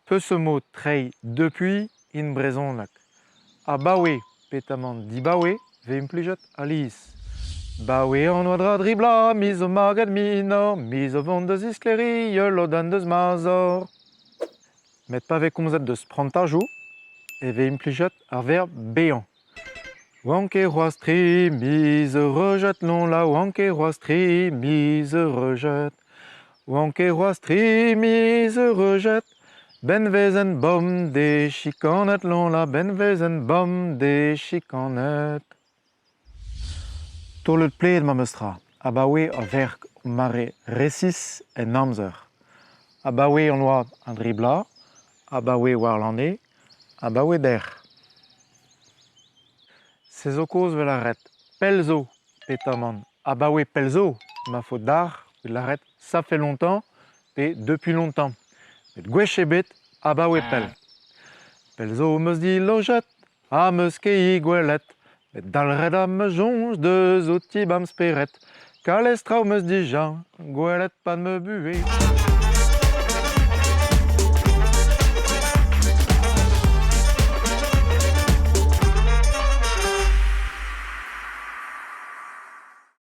Peseurt mod treiñ depuis in brezhoneg? Abaoe petamant dibaoe 'vez implijet alies. Baoe an oad 'ra dri bloaz, me zo maget minor, me zo 'vont da zisklêriñ ul lodenn deus ma zor. Met pa vez komzet deus prantajoù e vez implijet ar verb bezañ. Oan ket c'hoazh tri miz eureujat non la oan ket c'hoazh tri miz eureujat. Oan ket c'hoazh tri miz eureujat. 'Benn 'vezen bemdez chikanet non la 'benn 'vezen bemdez chikanet. Taolet pled memes tra, abaoe a verk mare resis en amzer. Abaoe an oad a dri bloaz, abaoe warlene, abaoe dec'h. Se zo kaoz 'vel ar ret pell zo petamant abaoe pell zo ma faot dac'h evit lâret ça fait longtemps pe depuis longtemps. Met gwech ebet abaoe pell. Pell zo 'm eus dilojet ha 'm eus ket he gwelet met dalc'het am eus soñj deus outi ba'm spered. Kalz traoù 'm eus dija gwelet 'pad ma buhez.